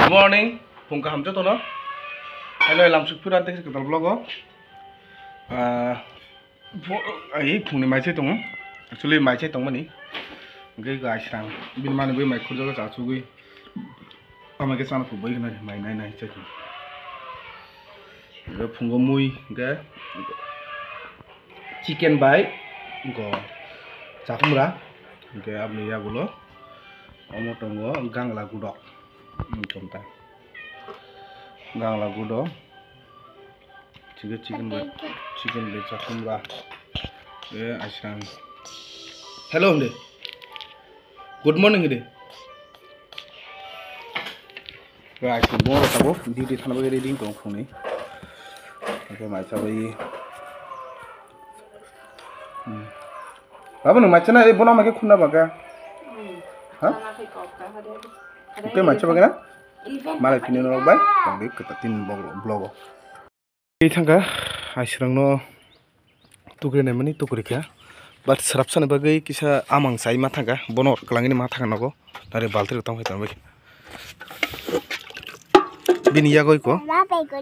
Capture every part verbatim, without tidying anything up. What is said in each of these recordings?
Good morning, phung kaham jotono. Hello, lamsuk phira tei kwtal vlog o. Ah, phu-, ai phungni mai se tongo. Actually, mai se tongmani. Hwnkhe guys, rang bini mani bai mai khurjago cha chugwi. Ama khe chana phuru bai khna mai nai nai chai. Hwnkhe phungo mui, hwnkhe chicken bai, hwnkhe chakhumra, hwnkhe aboni yagulo omo tongo gangla gudok. Wngkha ta. Gangla gudo. Chicken, chicken bai, chicken bai chakhumra. E, aswrang. Hello, hindi. Good morning, hindi. Guys, bo tabuk duty thana bagwi ready tong phunui. Oke, mai chabai. Hmm. Baba, nwng mai chana, e, bono mai khe khuna baga. Ha? Tei mai chabai na? Malai phini no bai, tong di kata tin vlog, vlog. Tei thangkha, aswrangno tukri naimani tukri kha. But srapsani bagwi kisa amang sai ma thangkha, bono kwlangni ma thangkha nogo. Nari balti rok tamo khai tongbai khe. Bini yago iko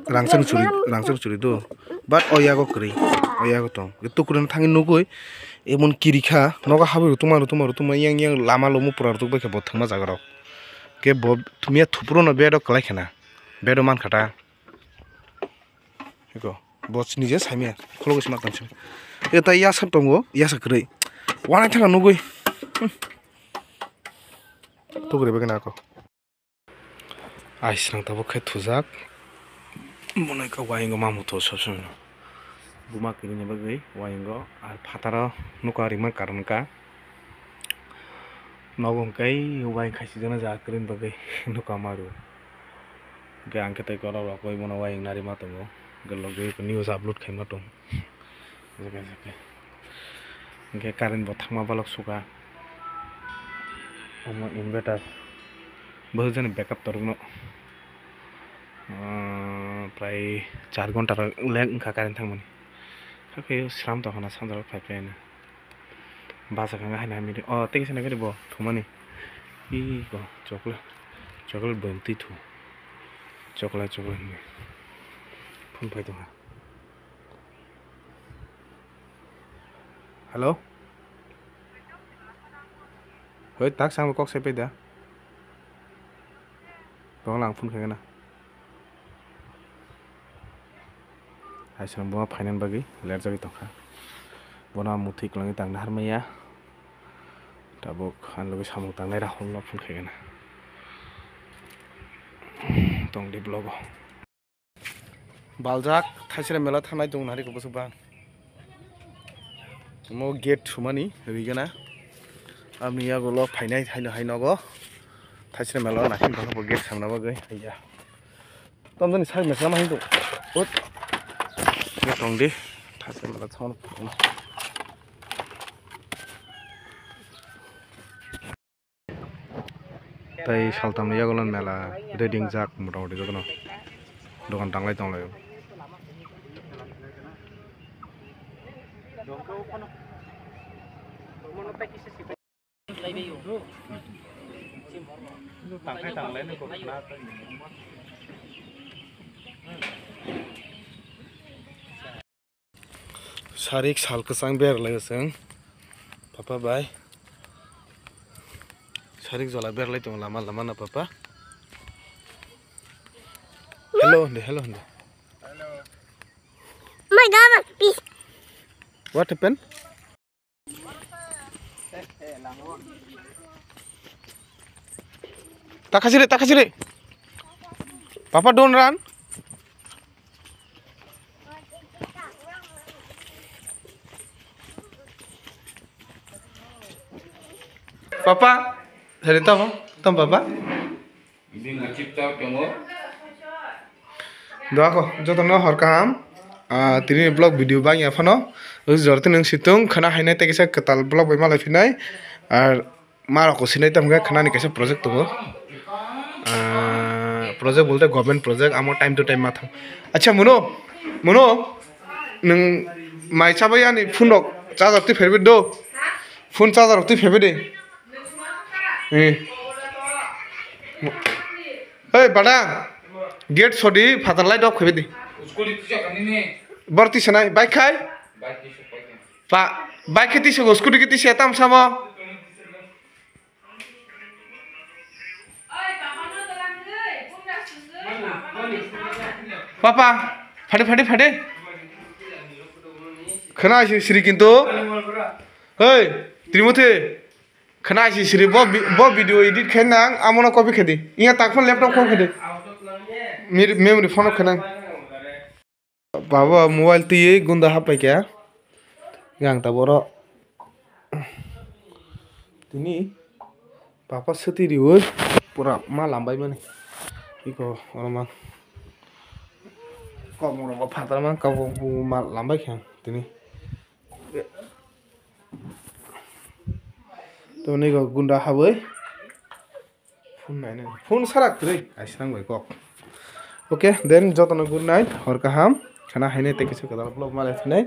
rangchak churi, rangchak churi do. But o yago kwrwi, o yago tong. Tukri no thangwi nugwi, emon kiri kha, nogo habwi rutuma, rutuma, rutuma, yang, yang lama lomo pura rwtwk bai khe bo thwngma jaga rok. Khe bo thumya thupro no bed o kwlai khana. Bed o man kha ta. Eko, bo chini je saimya, khulugwi sima tongsi. E tai yasa tongo, yasa kwrwi. Wanai thangna nugwi. Hmm. Tugri bagwi nako. Ai sinang tabuk khe thujak. Monai ka wayingo mamu to sob sob no. Buma kirini bagwi wayingo ar phataro nukha rimang karon ka. Nogo hwnkhe waying khaichijana jaga kwrwini bagwi nukha maru. Hwnkhe ang khe tei kwrwk rok oi bono waying nari ma tongo. Hwnkhe logi news upload khaima tong. Hwnkhe current bo thangma balok sukha. Omo inverter. Bo jani backup torokno. Ah, prai char ghonta rok lek wngkha current thangmani. Hakhe sram tongkha na sandal phai phai no. Basa khe haino hamya di. O, tei kisa naikhe bo thumani. Ih, bo chocolate. Chocolate bo twi thu. Chocolate, chocolate hinwi. Phone phai tongkha. Hello? Hoi, tak samo kok sai pai da. Tong lang phone khaina. Hai song bo phainani bagwi lerjagwi tongkha. Bono muthwi kwlangwi tangna harmaiya. Tabuk ani logi samung tangnai Rahulno phone khaigana. Tongdi vlogo. Baljak thaisra mela thangnai tong nari kobosok bang. Omo gate sumani rigana. Abni yago lo phainai haino hai nogo. Thaisra mela naising tongkha bo gate samna bagwi. Haiya. Tomjani sak mesa ma hindu. Ut. Ni tongdi. Thasa mela thon. Tai saltamni yagulo mela ready wngjak motamoti jotono. Dogan tanglai tonglaio. Sarik sal kwchang berlaio chwng papa bai. Sarik jola berlai tongo lama lama no papa. Hello hindi, hello hindi. My God, please. What happened? Takasire, takasire. Papa, don't run. Papa, sari tamo, tam papa. Doako, jotono hor kaham. Ah, tini vlog video bang ya phano. Jor tini situng khana hainai tei kisa kwtal vlog bai malai phinai. Ar ma rok sinai tamo khe khana ni kaisa project tongo. Ah, project bolte government project, amo time to time ma thang. Acha, Muno, Muno, nwng mai chabai ani phone rok charger twi pherbe do. Phone charger rok twi pherbe de. Eh. Hei, bada, gate sodi, phatar lai dok khaibe di. Scooty tisa kani ni. Bor tisa nai, bike khai? Bike tisa, bike tisa. Pa, bike khe tisa go, scooty khe tisa, tam samo. Papa, phade, phade, phade. Khna si siri kintu. Hei, Trimothy. Khna si siri bo bi-, bo video edit khe nang, amono copy khe di. Iya tak phone laptop call khe di. Mir-, memory phone khe nang. Baba mobile twi gunda hapai kha. Yang ta boro. Tini papa swtwi riwi pura ma lambai mani. Iko oro man. Kok moro phatar man kok ma lambai kha tini. Toni go gunda habwi. Phone nainai. Phone sarak kwrwi. Aisang bai kok. Okay, then jotono good night. Hor kaham. Khana hainai tei kisa kwtal vlog malai phinai.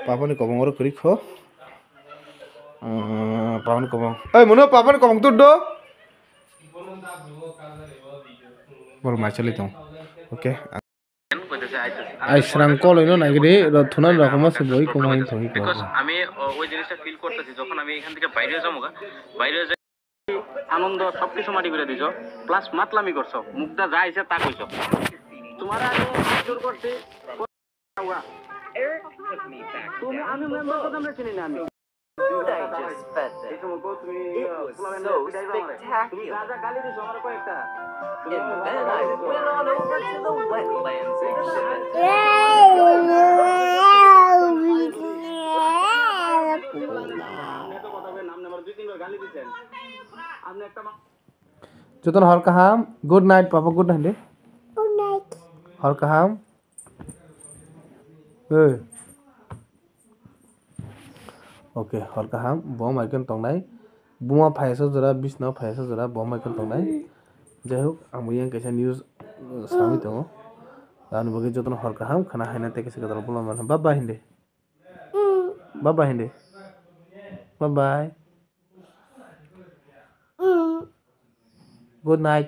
Papani kobong oro kwrwi kho. Ah, papani kobong. Oi, mono papani kobong tu do. Bol mai chali tong. Okay. Ai srang koloi no nai gidi, ro thunan rok ma se boi kuma hin thoi ko. Because আমি, ও, ওই জিনিসটা ফিল করতেছি যখন আমি এখান থেকে বাইরে যাবো গা, বাইরে যাই আনন্দ সবকিছু মাটি করে দিছো, প্লাস মাতলামি করছো, মুখটা যা আইছে তা কইছো। তোমার আগে হাত জোর করছি। তুমি, আমি মেম্বার তো তোমরা চিনি না আমি। Dude, I just fed them. It was so spectacular. And then I went on over to the wetlands exhibit. Jotono hor kaham, good night papa, good night de. Good night. Hor kaham. Hey. Okay, hor kaham, bo maikon tongnai. Buma phaisa jora, bisna phaisa jora, bo maikon tongnai. Jai hok, ang bo yang kaisa news, uh, sami tongo. Ani bagwi jotono hor kaham, khana haina tei kaisa kwtal bolong mano. Bye bye hindi. Bye bye hindi. Bye bye. Good night.